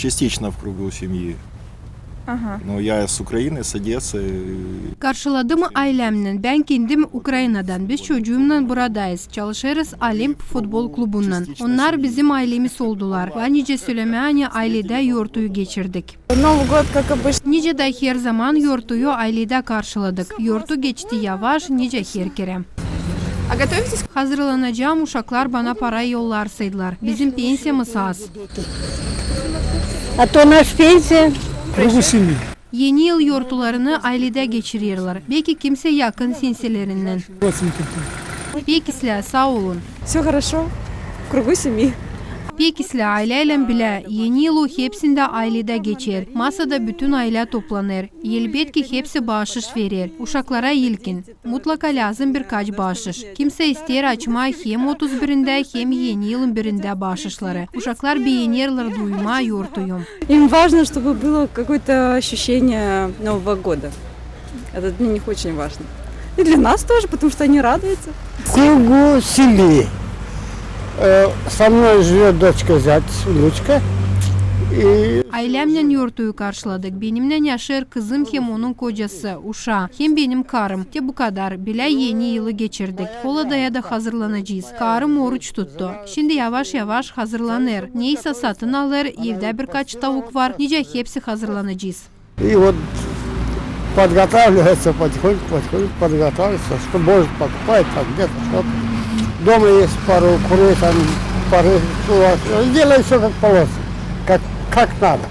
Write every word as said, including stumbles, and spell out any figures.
Частично в кругу семьи. Aha. Но я с Украины, с Одессы. Karşıladım aylämnän. Bän kendim Ukrainadan. Biz çocuumnan buradayız. Çalışêrız Olimp futbol klubunnan. Onnar bizim aylemiz oldular. Var nicä sölemää, ani ayledä yortuyu geçirdik. Новый год, как обычно. Nicä dä herzamana yortuyu ayledä karşıladık. Yortu geçti yavaş, nicä her kerä. А готовитесь? Hazırlanacam, uşaklar bana para yollarsaydılar. Bizim pensiyamız az. А то наша пенсия. В кругу семьи. Eni yıl yortularını ayledä geçirerlär. Beki kimsä yakın sinsilerindän. Родственники. Pek islää, saa olun. Всё хорошо. В кругу семьи. Pek islää, ayläylän bilä. Eni yılı hepsindä ayledä geçer. Masada bütün aylä toplanêr. Elbetki, hepsi baaşış verer. Uşaklara ilkin. Mutlaka lääzım birkaç baaşış. Kimsä isteer açmaa hem otuz birindä, hem eni yılın birindä baaşışları. Uşaklar beenerlär duymaa yortuyu. Им важно, чтобы было какое-то ощущение Нового года. Это для них очень важно. И для нас тоже, потому что они радуются. В кругу семьи. Э, со мной живёт дочка, зять, внучка. И Aylämnän yortuyu karşıladık. Benimnän yaşêêr kızım hem onun kocası, uşaa, hem benim karım. Te bu kadar. Bilä eni yılı geçirdik. Holadaya da hazırlanacez. Karım oruç tuttu. Şindi yavaş-yavaş hazırlanêr. Neysä satın alêr, evdä birkaç tavuk var. Nicä hepsi hazırlanacez. И вот подготавливается потихоньку, потихоньку подготавливается, что может покупает там где-то что-то. Дома есть пару курей, там пару, делает всё как положено, как, как надо.